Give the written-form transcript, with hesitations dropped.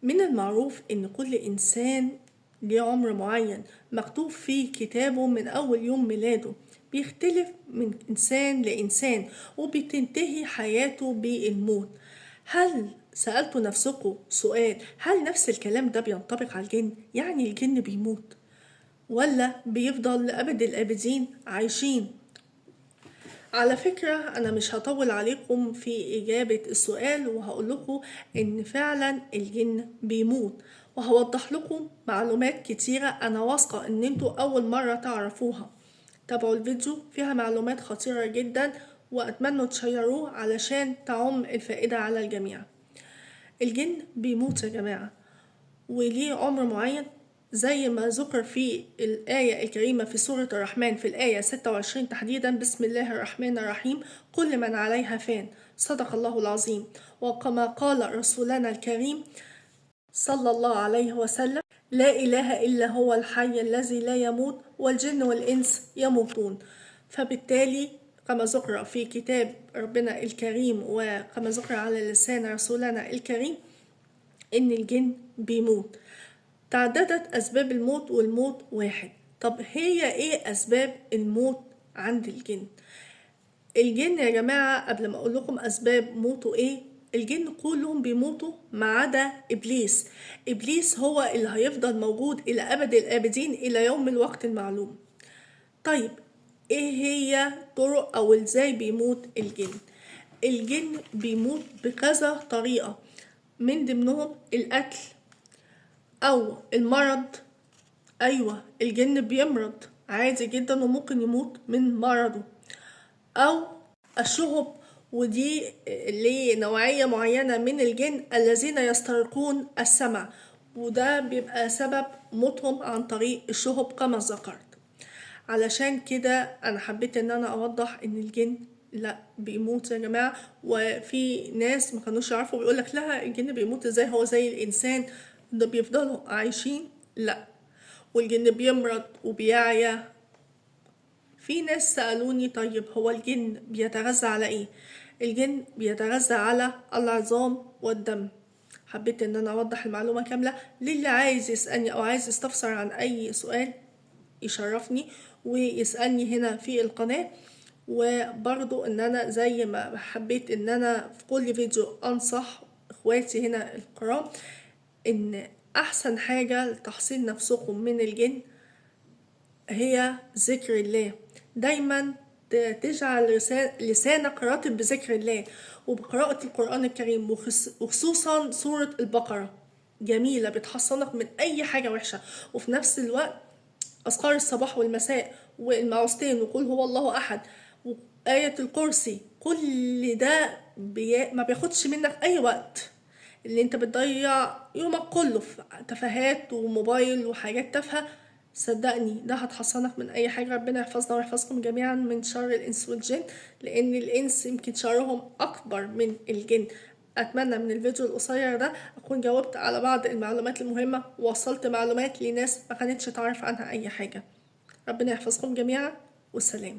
من المعروف إن كل إنسان ليه عمر معين مكتوب فيه كتابه من أول يوم ميلاده، بيختلف من إنسان لإنسان وبتنتهي حياته بالموت. هل سألتوا نفسكم سؤال، هل نفس الكلام ده بينطبق على الجن؟ يعني الجن بيموت ولا بيفضل لأبد الآبدين عايشين؟ على فكرة أنا مش هطول عليكم في إجابة السؤال، وهقول لكم إن فعلا الجن بيموت، وهوضح لكم معلومات كتيرة أنا واثقة إن انتوا أول مرة تعرفوها. تابعوا الفيديو، فيها معلومات خطيرة جدا، وأتمنى تشيروه علشان تعم الفائدة على الجميع. الجن بيموت يا جماعة، وليه عمر معين زي ما ذكر في الآية الكريمة في سورة الرحمن في الآية 26 تحديدا، بسم الله الرحمن الرحيم، كل من عليها فان، صدق الله العظيم. وكما قال رسولنا الكريم صلى الله عليه وسلم، لا إله إلا هو الحي الذي لا يموت والجن والإنس يموتون. فبالتالي كما ذكر في كتاب ربنا الكريم وكما ذكر على لسان رسولنا الكريم إن الجن بيموت. تعددت أسباب الموت والموت واحد. طب هي إيه أسباب الموت عند الجن؟ الجن يا جماعة قبل ما أقول لكم أسباب موته إيه، الجن كلهم بيموتوا ما عدا إبليس. إبليس هو اللي هيفضل موجود إلى أبد الآبدين إلى يوم الوقت المعلوم. طيب إيه هي طرق أو إزاي بيموت الجن؟ الجن بيموت بكذا طريقة، من ضمنهم القتل أو المرض. أيوة الجن بيمرض عادي جدا وممكن يموت من مرضه، أو الشهب، ودي لنوعية معينة من الجن الذين يسترقون السمع، وده بيبقى سبب موتهم عن طريق الشهب كما ذكرت. علشان كده أنا حبيت إن أنا أوضح إن الجن لا بيموت يا جماعة. وفي ناس ما كانوش يعرفوا، بيقولك لا الجن بيموت إزاي، هو زي الإنسان ده بيفضلوا عايشين؟ لا، والجن بيمرض وبيعيا. في ناس سألوني طيب هو الجن بيتغذى على ايه؟ الجن بيتغذى على العظام والدم. حبيت ان انا اوضح المعلومة كاملة للي عايز يسألني او عايز يستفسر عن اي سؤال يشرفني ويسألني هنا في القناة. وبرضو ان انا زي ما حبيت ان انا في كل فيديو انصح اخواتي هنا الكرام ان احسن حاجة لتحصين نفسكم من الجن هي ذكر الله. دايما تجعل لسانك رطب بذكر الله وبقراءة القرآن الكريم، وخصوصا سورة البقرة جميلة بتحصنك من أي حاجة وحشة. وفي نفس الوقت أذكار الصباح والمساء والمعوذتين وقل هو الله أحد وآية الكرسي، كل ده ما بياخدش منك أي وقت. اللي انت بتضيع يومك كله في تفاهات وموبايل وحاجات تافهة، صدقني ده هتحصنك من اي حاجة. ربنا يحفظنا ويحفظكم جميعا من شر الانس والجن، لان الانس يمكن شرهم اكبر من الجن. اتمنى من الفيديو القصير ده اكون جاوبت على بعض المعلومات المهمة ووصلت معلومات لناس ما كانتش تعرف عنها اي حاجة. ربنا يحفظكم جميعا والسلام.